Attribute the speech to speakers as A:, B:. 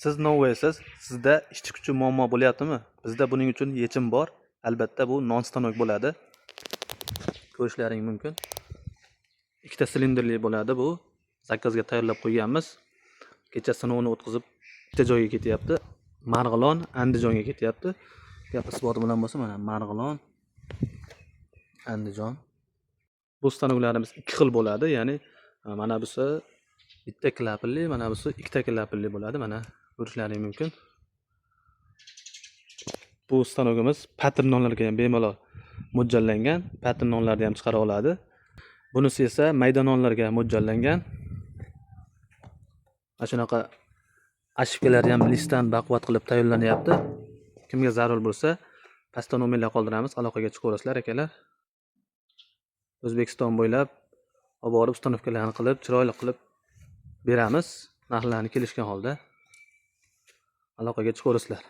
A: Siz новый siz, sizda ishchi kuchi muammo bo'lyaptimi? Bizda buning uchun yechim bor. Albatta, bu non stanok bo'ladi. Ko'rishlaring mumkin. Ikkita silindrli bo'ladi bu. Заказ ga tayyorlab qo'yganmiz. Kecha sinovni o'tkazib, bitta joyga ketyapti. Marg'ilon, Andijonga ketyapti. Gap isboti bilan bo'lsa, mana Marg'ilon, Andijon. Bu stanoklarimiz ikki xil bo'ladi, ya'ni mana busi bitta klapanli, mana busi ikkita klapanli bo'ladi. Mana, ko'rishlaring mumkin. Bu stanogimiz patir nonlarga ham bemalol mo'ljallangan. Patir nonlarni ham chiqara oladi. Bunisi esa mayda nonlarga mo'ljallangan. Mana shunaqa ошибка lar ham лист dan baquvvat qilib tayyorlanyapti. Kimga zarur bo'lsa, pastda nomerlar qoldiramiz, aloqaga chiqaverasizlar, akalar. O'zbekiston bo'ylab olib borib, установка larni qilib, chiroyli qilib beramiz. Narxlarni kelishgan holda aloqaga chiqaverasizlar.